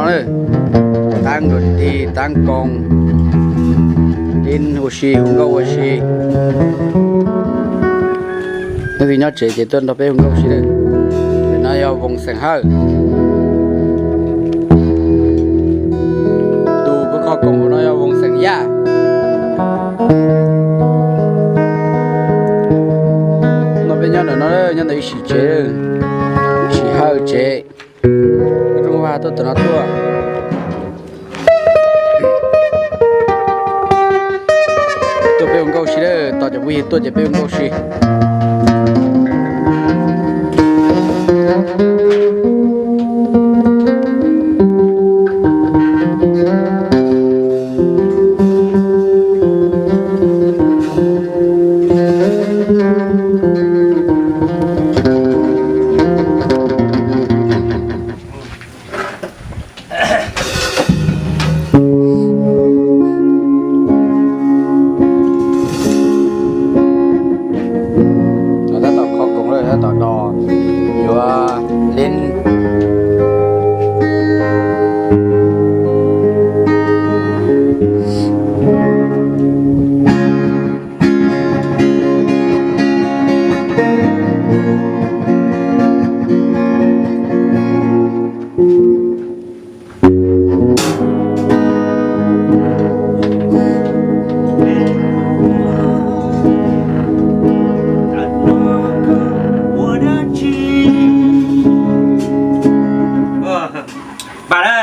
no, tab nkaus tig tab koos, ib ua si hu nkauj ua si. Leej twg nyob tsev ces tuaj nrog peb hu nkauj ua si lawm. Ntawm no yog Voos xeem Hawj. Tus kho koos hauv no yog Voos xeem Yaj. No peb nyob ntawm no, nyob ntawm ib sim tsev, sim Hawj tsev. Rooj vag tuaj tom no tuaj. Tuaj peb ua nkauj si lawm, tos cov phooj ywg tuaj ces peb ua nkauj si. Tab tom kho koos lawm, tab tom dos yuav leeb. Npaj na,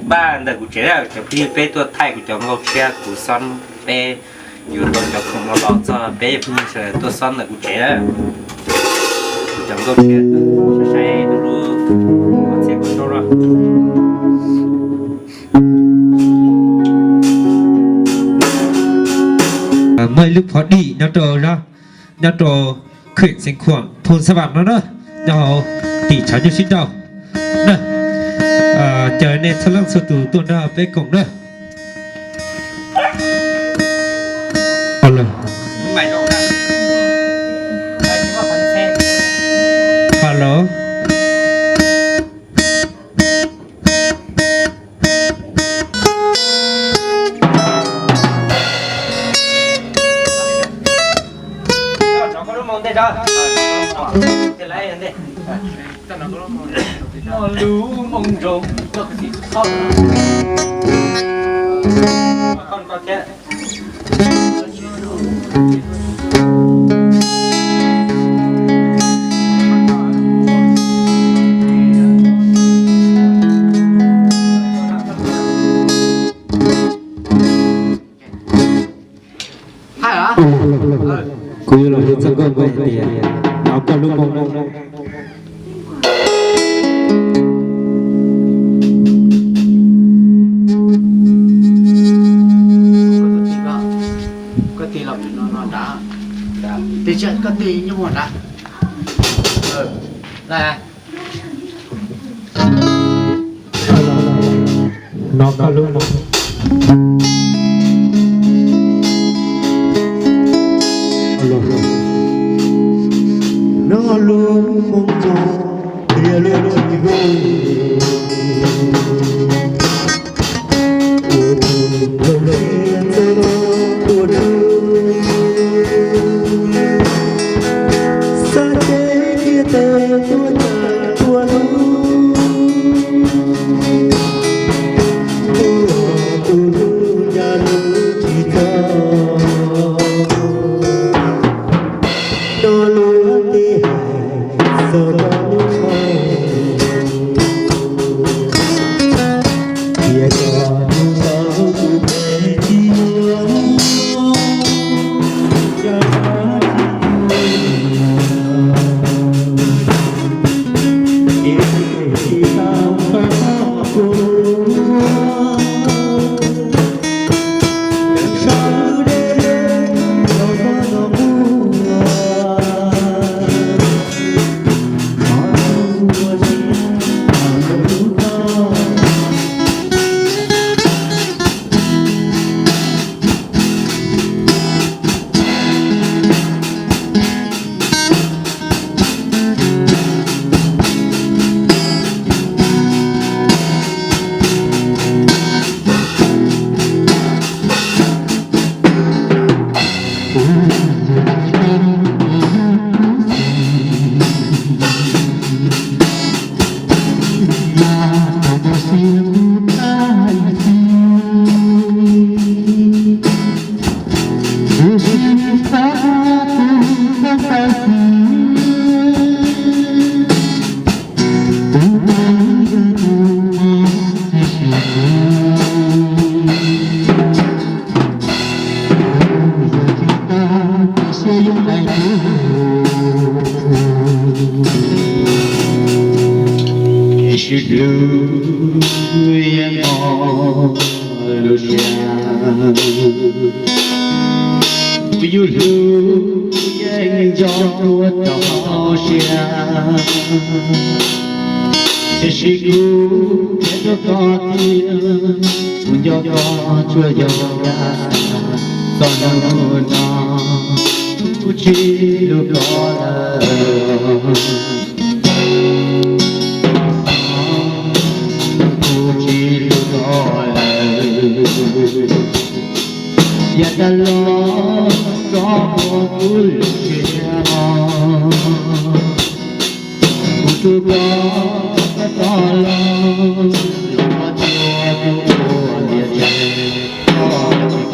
npaj ntawm kuv tsev na, cov phooj ywg peb tuaj thaij kuv cov nkauj tshiab kuv xob peb yuav tau cov khoom no los txog peb phooj ywg sawv daws tuaj xob ntawm kuv tsev na. Kuv cov nkauj tshiab, saib saib lub lub txhia kuv rau no. Muaj ib lub phov dim nyob rau, nyob rau khwm xeev khuam phoo xa vam no na, nyob hauv tim tshav nyuj sib nrau na. Caw nej txhua leej txhua tus tuaj nrog peb koom na. Hello. Hello. Kuv yuav los hais txog koj npe tias, no koj lub moo. Koj tig los no no nrad, tig koj tig nyob hauv nrad. No koj lub moo. No lub moo zoo, tias lub tsis vwj. Sib hlub yeej mog lub siab, kuv yug hlub yeej nco kuv rau siab. Tiam sis kuv qhia rau koj tias kuv nco koj tsuas yog yam txog hnub no, kuv tsis hlub koj lawm. Kuv tsis hlub koj lawm. Yav tas los koj ua kuv lub siab, kuv hlub koj tag los, los koj cia kuv ua ntiag tshee, koj tsis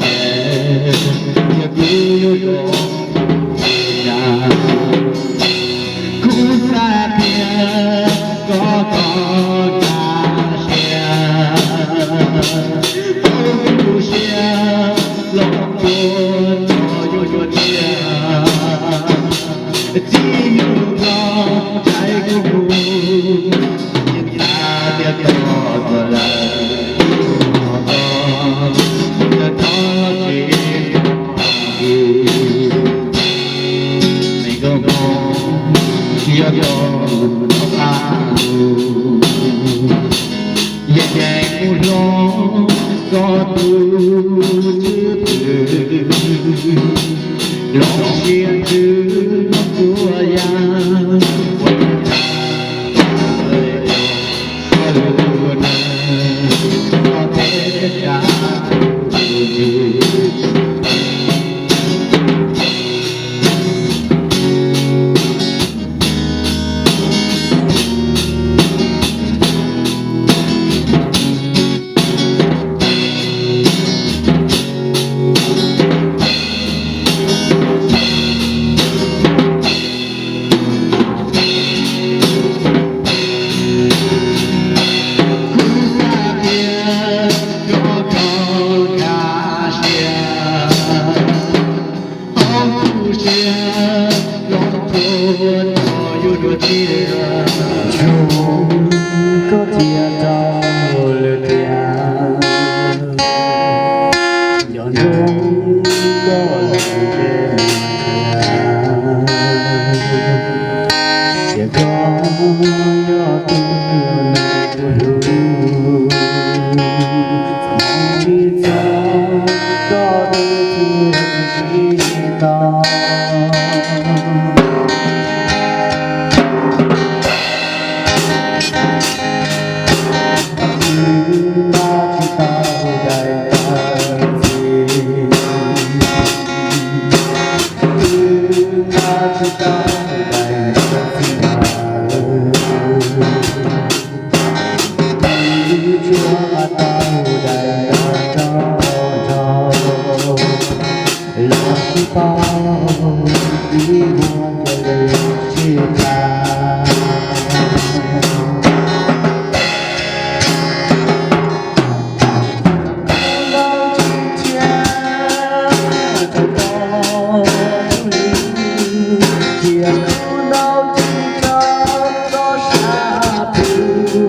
qhia tias kuv yuav zoo li cas. Kuv xav tias koj txhob kaj siab, kuv tu siab los ua txog yuav yuav tiag. Txij hnub no txais kuv mus, yeej xav tias koj tuag lawm, kuv thov koj, thov koj tsis mus. Neeg nkauj Hmoob yog koj qab lug, yeej ceev mus hlob koj tus cwj pwm, los siab ntsws los kuj yam ua Koj thiaj tau lwm tiam, nco ntsoov koj lub npe mas tias koj yog tus neeg kuv hlub. Txhob mus ntxiv txog koj tus txuj tsis sib tau. Wb nqa tsis tau daim ntawv txiv, wb nqa tsis tau daim ntawv txiv ntawd. Wb tsuas nqa tau daim ntawv rau nraud, los tsis paub wb muaj nyiaj li tsis tas. Kuv ntaus tsis thiab rau koj, cia kuv ntaus tsis rau koj sab plhu.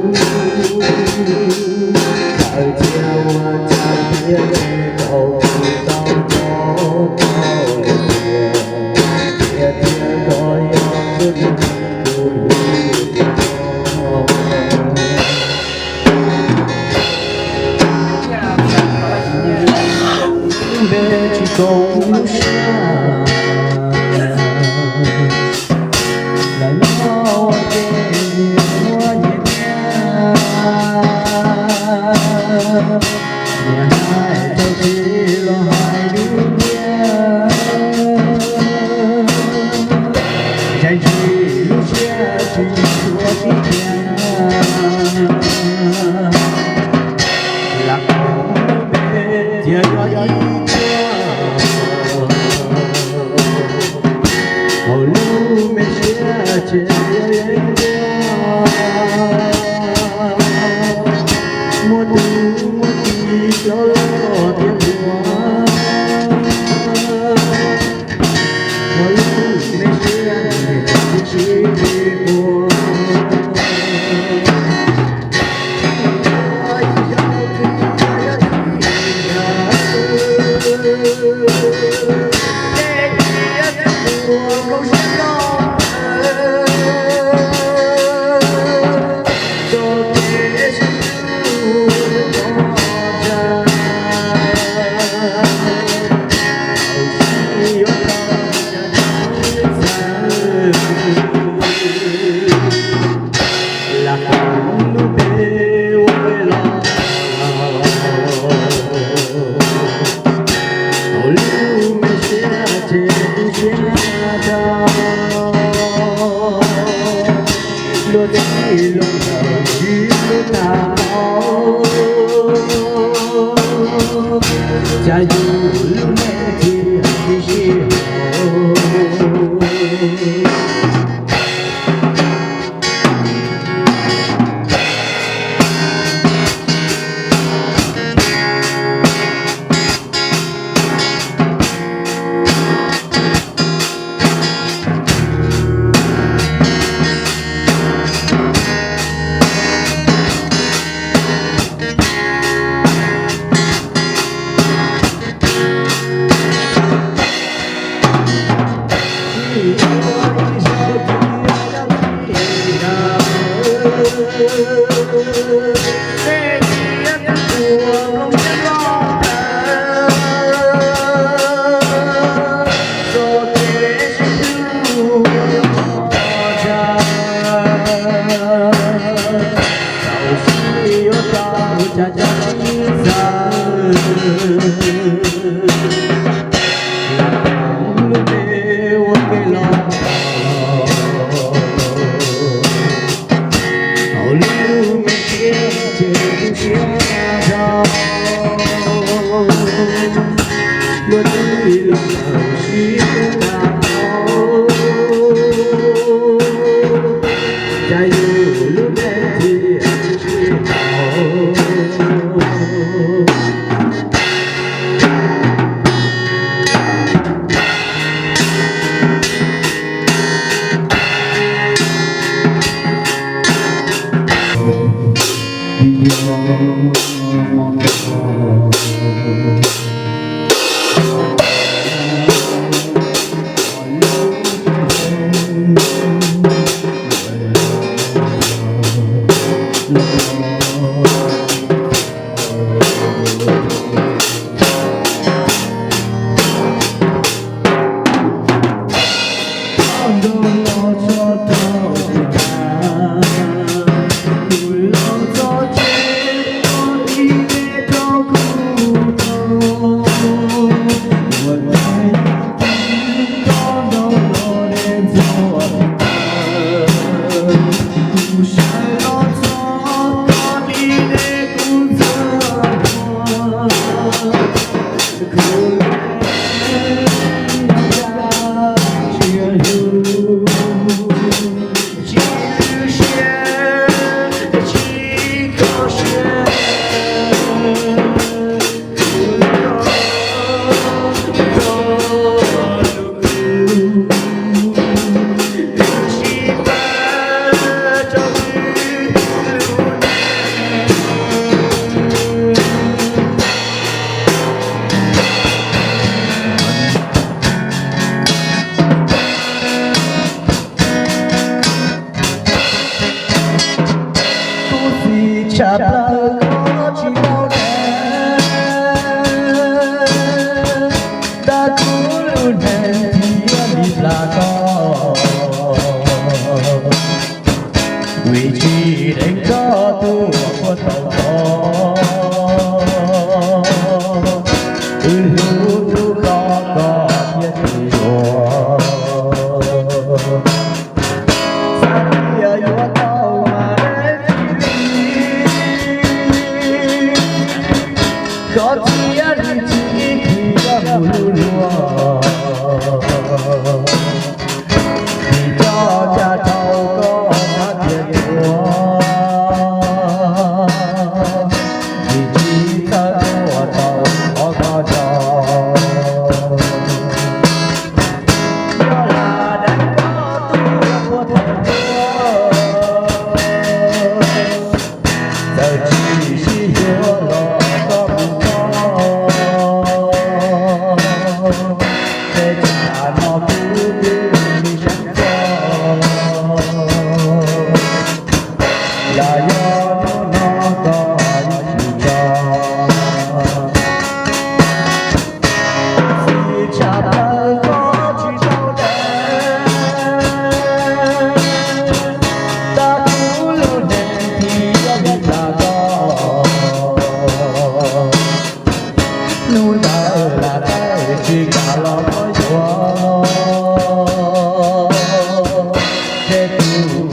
Txawm tias ua cas thiaj li tau kuv tau nco koj lawm tiag, tiag tiag koj yog tus neeg kuv hlub tiag. Npe tsis koom lub siab, lawm no ua ke muab nyias nyiam. Niam hais rau txiv los hais dub nciab, zeem tsis lub siab tsis tshua sib tiag. Lam koom lub npe tias yog ib txhia, hauv lub me siab ces yog ib txhia, muaj tus muaj txiv hlob los tiav npua. Hauv lub me siab ces tsis sib Kuv txiv tshaj plaws koj tsis tau deev, tab kuv lub neej thiaj li plam koj. Vim tsis deev koj tus uas puag tau koj, wb hlub hlub koj koj thiaj tsis yuav. Xav tias yuav tau mas deev tsis li, koj thiaj li tsis khiav mus luag. Vim coj caj rau koj xav tias yuav, vim tsis txawj ua tau qhov koj nco. Yog lam deev koj tus uas puag thaum ub, txawm tsis sib yuav los koj mus koj, tej tsam no kuv twb tsis seev koj. Yog yog hnub no koj yuav tsis nco, txiv tshaj plaws koj tsis tau deev, tab kuv lub neej thiaj li plam koj. Hnub ntawd lam tawm tsis kam los koj yuav, ces tus